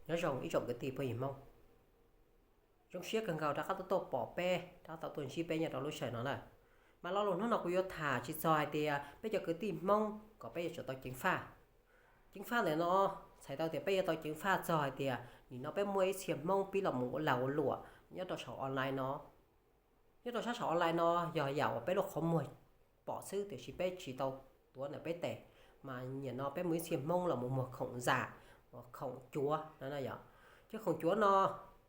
Nyob zoo ib tsoom kwv tij phooj ywg Hmoob, zoo siab kawg nkaus rov qab tau tuaj pom peb, rov qab tau tuaj ntsib peb nyob rau lub sij hawm no na. Mas lo lus hnub no kuv yuav tham tsis txog hais tias peb cov kwv tij Hmoob kom peb yuav tsum tau ceev faj. Ceev faj ntawm no txhais tau tias peb yuav tau ceev faj txog hais tias nim no peb muaj ib txhia Hmoob pib los mus ua lag ua luam nyob rau saum online no. Nyob rau sab saum online no yog yam uas peb lub qhov muag pom xwb tiam sis peb tsis tau tuav ntawm peb tes, mas nim no peb muaj ib txhia Hmoob los mus muag khoom zam, khoom cuav no na yom. Cov khoom cuav no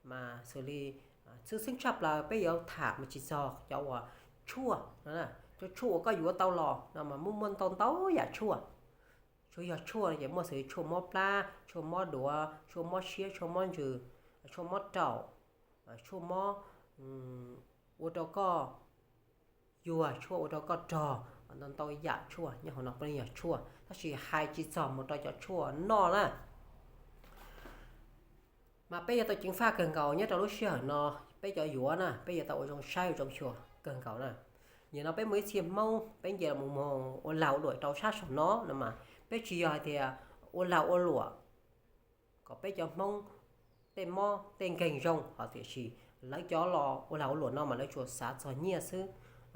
mas xws li tshwj xeeb tshaj plaws peb yuav tham mas tsis txog cov uas tshuaj no, cov tshuaj uas koj yuav tau los no mas muaj muaj ntau ntau yam tshuaj. Tsuas yog tshuaj ces muaj xws li tshuaj mob plab, tshuaj mob duav, tshuaj mob siab, tshuaj mob ntsws, tshuaj mob raum, tshuaj mob ua rau koj yuag, tshuaj ua rau koj rog, ntau ntau yam tshuaj nyob hauv no puav leej yog tshuaj, tab sis hais tsis txog mus rau cov tshuaj noj na. Mas peb yuav tau ceev faj kawg nkaus nyob rau lub sij hawm no, peb cov yuav na peb yuav tau ua zoo saib ua zoo xyuas kawg nkaus na. Nim no peb muaj ib txhia Hmoob peb nce los mus ua lag ua luam rau sab saum no no mas peb tsis yog hais tias ua lag ua luam kom peb cov Hmoob tej mob tej nkeeg zoo, ho tiam sis lawv cov los ua lag ua luam no mas lawv tsuas xav txog nyiaj xwb.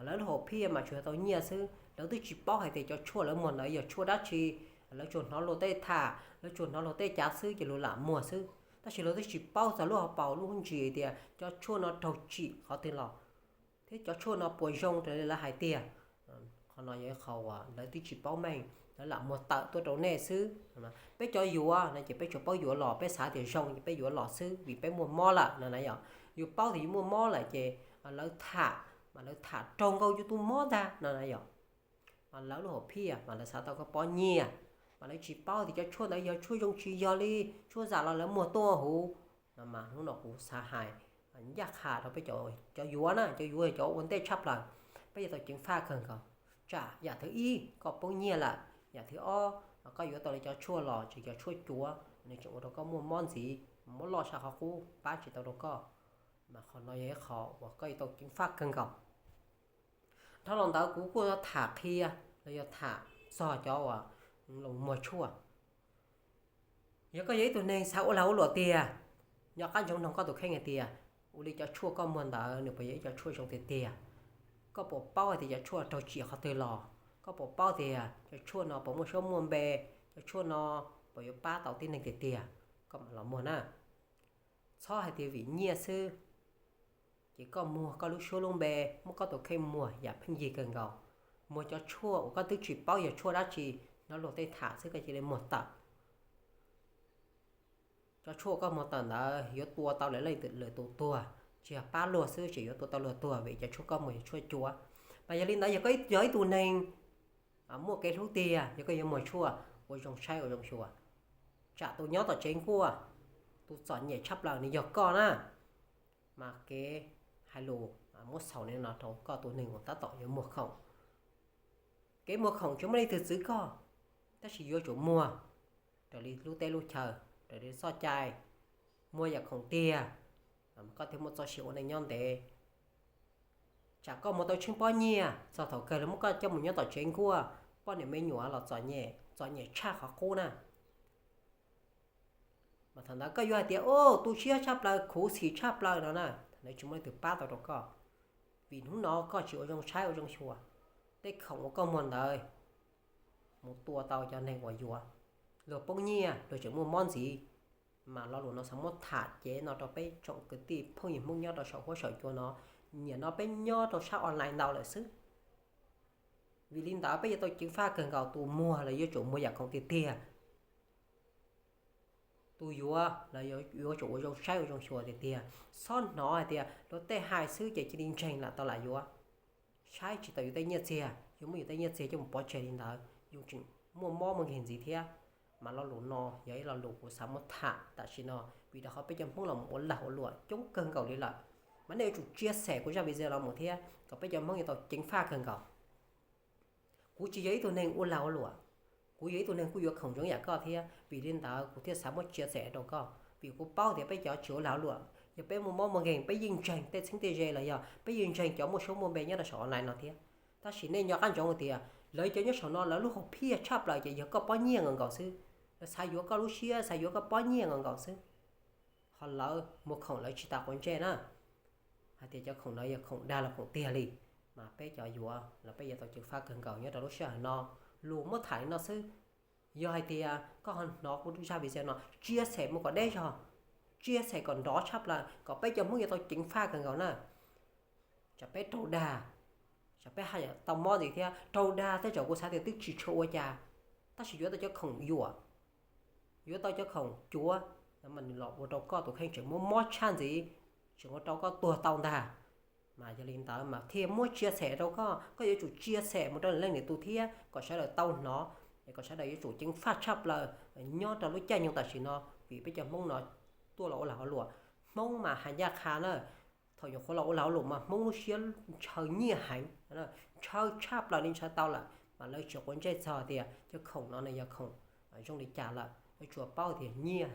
Lawv lub hom phiaj mas tsuas tau nyiaj xwb, lawv twb tsis paub hais tias cov tshuaj lawv muag ntawd yog tshuaj dab tsi. Lawv tsuas hnov luag tej tham, lawv tsuas hnov luag tej cav xwb ces luag lam muag xwb, tab sis luag twb tsis paub txog lub hauv paus lub ntsis tias cov tshuaj no raug tsim qhov twg los thiab cov tshuaj no puas zoo raws li lawv hais tiag. Qhov no yog ib qho uas lawv twb tsis paub meej, lawv lam muag tawm tuaj rau nej xwb. Peb cov yuav no ces peb tsuas paub yuav los, peb xav tias zoo ces peb yuav los xwb vim peb muaj mob lawm no na yom. Yus paub tias yus muaj mob lawm ces lawv tham mas lawv tham raug nkaus yus tus mob ntag no na yom. Mas lawv lub hom phiaj mas lawv xav tau koj pob nyiaj, mas lawv tsis paub tias cov tshuaj ntawd yog tshuaj zoo tsis yog li tshuaj zam los lawv muag tuaj huv. No mas hnub no kuv xav hais ncaj qha rau peb cov yuav na, cov yuav yog cov ua ntej tshaj plaws, peb yuav tau ceev faj kawg nkaus. Tsam yam thib ib koj poob nyiaj lawm, yam thib ob koj yuav tau li cov tshuaj los ces cov tshuaj cuav nws tseem ua rau koj muaj mob ntxiv, muab loj sab qhov qub pab tsis tau rau koj. Mas qhov no yog ib qho uas koj yuav tau ceev faj kawg nkaus. Dhau los ntawd kuv kuj tham qhia los yog tham txog cov uas los muag tshuaj. Yog koj yog ib tug neeg xav ua lag ua luam tiag, nco qab ntsoov noog koj tus kheej hais tias ua li cov tshuaj koj muag ntawd nws puas yog ib cov tshuaj zoo tiag tiag? Koj puas paub hais tias cov tshuaj raug tsim qhov twg los? Koj puas paub tias cov tshuaj no puas muaj suab muaj npe? Cov tshuaj no puas yuav pab tau tib neeg tiag tiag? Koj mam los muag na. Txhob hais tias vim nyiaj xwb ces koj muag koj lub suab lub npe, muab koj tus kheej muag yam pheej yig kawg nkaus. Muag cov tshuaj uas koj twb tsis paub yog tshuaj dab tsi, hnov luag tej tham xwb koj cia li muag tawm. Cov tshuaj koj muag tawm ntawd yuav tua tau lawv leej lwm tus tuag, tsis yog pab luag xwb tseem yuav tua tau luag tuag vim cov tshuaj koj muag yog tshuaj cuav. Mas yog li ntawd yog koj yog ib tug neeg muaj kev hlub tiag, yog koj yuav muag tshuaj ua zoo saib ua zoo xyuas. Tsam tus nyob tom tsev nkuaj, tus txom nyem tshaj plaws nws yog koj na. Mas kev hais lus muab xaus li no rau koj tus neeg uas tab tom yuav muag khoom. Kev muag khoom tsis muaj leej twg txwv koj, tab sis yuav tsum muag raws li lub teb lub chaw, raws li txoj cai. Muag yam khoom tiag, koj thiaj muaj txoj sia ua neej nyob ntev. Tsam koj muag tau tsheej pob nyiaj, txog thaum kawg lawv muab koj coj mus nyob tom tsev nkuaj, poj niam me nyuam los txom nyem, txom nyem tshaj qhov qub na. Mas thaum ntawd koj yuav hais tias, o, tu siab tshaj plaws, khuv xim tshaj plaws no na, thaum ntawd tsis muaj leej twg pab tau rau koj, vim hnub no koj tsis ua zoo saib ua zoo xyuas. Tej khoom uas koj muag ntawd mus tua tau cov neeg uas yuav, luag poob nyiaj, luag tseem muaj mob ntxiv. Mas lo lus no xav muab tham cev no rau peb tsoom kwv tij phooj ywg Hmoob nyob rau saum huab saum cua no. Nim no peb nyob rau sab online ntau lawm xwb. Vim li ntawd peb yuav tau ceev faj kawg nkaus, tus muag los yuav tsum muag yam khoom tiag tiag. Tus yuav los yuav tsum ua zoo saib ua zoo xyuas tiag tiag. Txhob hnov hais tias luag tej hais xwb ces cia li ntseeg lam tau lam yuav. Saib tsis taus yus tej nyiaj txiag, yus muab yus tej nyiaj txiag coj mus pov tseg li ntawd yus tseem muaj mob muaj nkeeg ntxiv thiab. Mas lo lus no yog ib lo lus kuv xav muab tham tam sim no, vim rau qhov peb cov Hmoob los ua lag ua luam coob kawg nkaus li lawm. Mas nej yuav tsum tsia xem kuv zaj video no mus thiab kom peb cov Hmoob yuav tau ceev faj kawg nkaus. Kuv tsis yog ib tug neeg ua lag ua luam, kuv yog ib tug neeg kuj yuav khoom zoo yam koj thiab, vim li ntawd kuv thiaj xav muab tsia xem rau koj, vim kuv paub tias peb cov tsis ua lag ua luam, yog peb muaj mob muaj nkeeg peb yeej ntseeg tej txheeb tej ze los yog peb yeej ntseeg cov muaj suab muaj npe nyob rau saum online no thiab. Tab sis nej nco qab ntsoov tias lawv cov nyob saum no lawv lub hom phiaj tshaj plaws ces yog koj pob nyiaj nkaus nkaus xwb. Lawv xav yuav koj lub siab, xav yuav koj pob nyiaj nkaus nkaus xwb. ho lawv muag khoom lawv tsis tas quav ntsej na, hais tias cov khoom no yog khoom dag los khoom tiag li, mas peb cov yuav los peb yuav tau ceev faj kawg nkaus nyob rau lub sij hawm no. Lus muab tham li no xwb, yog hais tias koj ho hnov kuv zaj video no, tsia xem mus kom deb zog, tsia xem kom nrov tshaj plaws kom peb cov Hmoob yuav tau ceev faj kawg nkaus na. Tsam peb raug dag, tsam peb haj yam tau mob ntxiv thiab, raug dag thiab tsam kuv xav tias twb tsis tshua ua cas, tab sis yuav tau cov khoom yuam, yuav tau cov khoom cuav, mas nws los ua rau koj tus kheej tseem muab mob tshaj ntxiv, tseem ua rau koj tuag tau ntag. Mas yog li ntawd mas thiaj muab tsia xem rau koj, koj yuav tsum tsia xem mus rau leej niam tus thiab kom sawv daws tau hnov, es kom sawv daws yuav tsum ceev faj tshaj plaws nyob rau lub caij nyoog tam sim no, vim peb cov Hmoob no tuaj los ua lag ua luam. Hmoob mas hais ncaj qha na, thaum nyuam qhuav los ua lag ua luam mas Hmoob lub siab ntshaw nyiaj heev, ntshaw tshaj plaws li ntshaw tau lawm, mas lawv tsis quav ntsej txog tias cov khoom no nws yog khoom zoo li cas lawm, lawv tsuas paub tias nyiaj,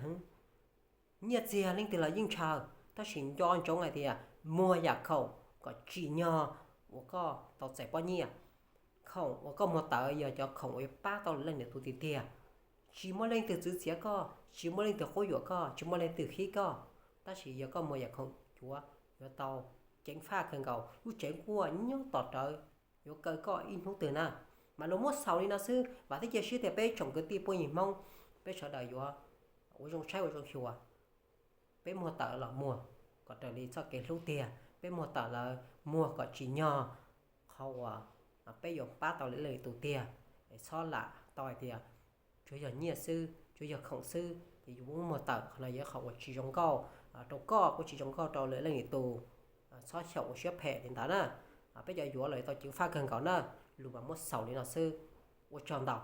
nyiaj txiag leej twg los yeej ntshaw, tab sis nco ntsoov hais tias muag yam khoom kom tsim nyog uas koj tau txais pob nyiaj. Khoom uas koj muag tawm yog cov khoom uas yuav pab tau leej niam tus tiag tiag. Tsis muaj leej twg txwv txiav koj, tsis muaj leej twg quab yuam koj, tsis muaj leej twg khib koj, tab sis yog koj muag yam khoom cuav yuav tau ceev faj kawg nkaus, lub tsev quaj nyob tom rawv yuav kaw koj ib hnub twg na. Mas luag muab xaus li no xwb, vam thiab cia siab tias peb tsoom kwv tij phooj ywg Hmoob, peb sawv daws yuav ua zoo saib ua zoo xyuas, peb muag tawm los muag kom raws li txoj kev hlub tiag, peb muag tawm lawm muag kom tsim nyog qhov uas peb yuav pab tau lwm leej lwm tus tiag. Es txhob lam tau hais tias tsuas yog nyiaj xwb, tsuas yog khoom xwb ces yus muab muag tawm, qhov no yog qhov uas tsis zoo nkauj rau koj, kuj tsis zoo nkauj rau lwm leej lwm tus. Txhob xyaum ua siab phem li ntawd na. Peb cov yuav los yuav tau ceev faj kawg nkaus na. Lus mas muab xaus li no xwb. Ua tsaug ntau.